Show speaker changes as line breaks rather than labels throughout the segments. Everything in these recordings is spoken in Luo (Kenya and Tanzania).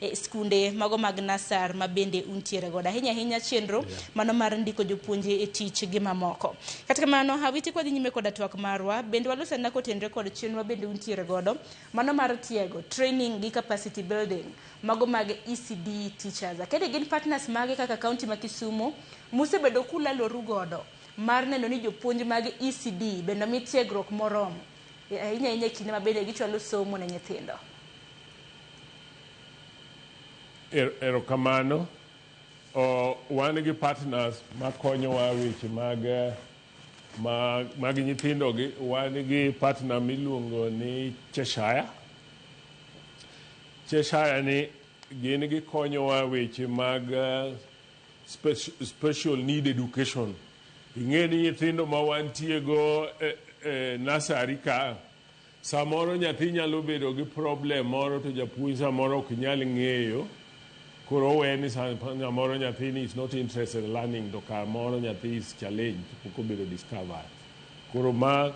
e skunde mago mag nasar ma bende untiere godo ahinya ahinya chenro mano mar ndiko jopuonje e tich gi mamoko. Kata kamano, Awiti, kwadhi nyime koda twak marwa, bende walosana kotenre kod chenro ma bende untiere godo mano mar tiego, training gi capacity building mago mag ECD teachers. Akedi gin partners mage kaka county ma Kisumu musebedo kulaloru godo mar neno ni jopuonj mag ECD bende omi tiegruok moromo ahinya ahinya e kinde ma bende gichwalo somo ne nyithindo?
Erokamano. Wan gi partners makonyowa weche mag nyithindo gi. Wan gi partner miluongo ni Cheshire. Cheshire ni gin gikonyowa weche mag special need education. Ing'e ni nyithindo ma wantie go e nursery ka, samoro nyathi nyalo bedo gi problem moro to japuonj samoro ok nyal ng'eyo. Koro owe ni samoro nyathini is not interested in learning, to kamoro nyathi is challenged, pok obedo discovered. Koro ma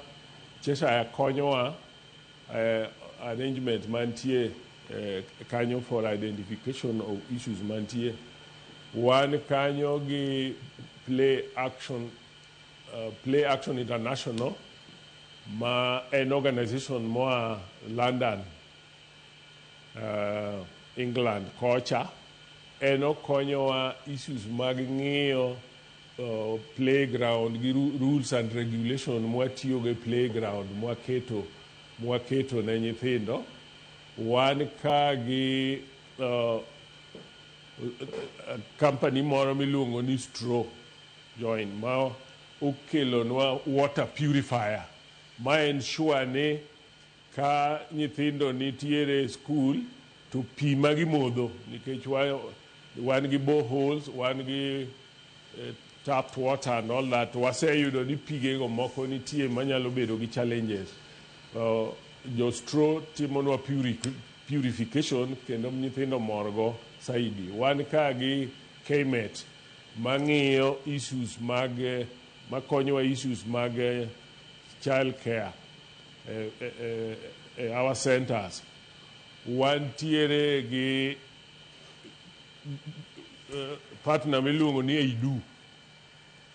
Cheshire konyowa arrangement mantie kanyo for identification of issues mantie. Wan kanyo gi Play Action International, ma en organization moa London, England kocha. En okonyowa issues mag ng'iyo playground gi rules and regulation mwatiyogo e playground mwaketo ne nyithindo. Wan ka gi company moro miluongo ni Straw Join, ma okelonwa water purifier ma ensure ni ka nyithindo nitiere e school to pi ma gimodho, nikech wan gi boreholes, wan gi tap water and all that, waseyudo ni pigego moko nitie manyalo bedo gi challenges. Jo Straw timonwa purification kendo nyithindo morgo saidi. Wan ka gi KMET mang'iyo issues mag makonyowa issues mag child care e our centers. Wantiere gi partner miluongo ni EIDU,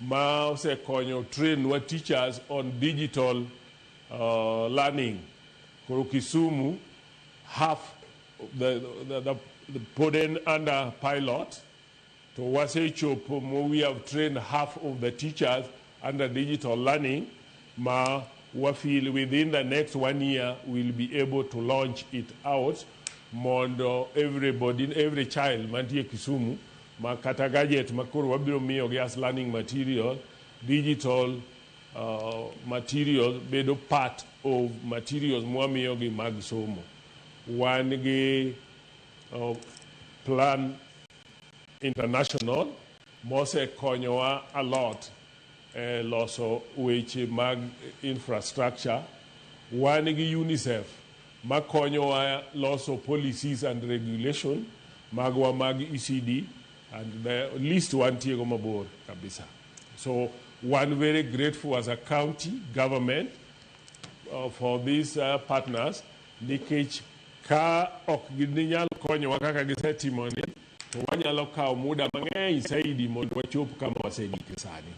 ma osekonyo train wa teachers on digital learning. Koro Kisumu half the pod en under pilot, to wasechopo mo we have trained half of the teachers under digital learning, ma wa feel within the next one year we'll be able to launch it out mondo everybody, every child mantie Kisumu ma kata gadget ma koro wabiro miyogi as learning material, digital material bedo part of materials mwamiyogi mag somo. Wan gi Plan International mosekonyowa a lot e loso weche mag infrastructure. Wan gi UNICEF makonyowa loso policies and regulation magwa mag ECD, and the list wantiego mabor kabisa. So one very grateful as a county government for these partners, nikech ka ok ginyal konyowa kaka gisetimoni, to wanyalo kawo muda mang'eny saidi mondo wachop kama wasegike sani.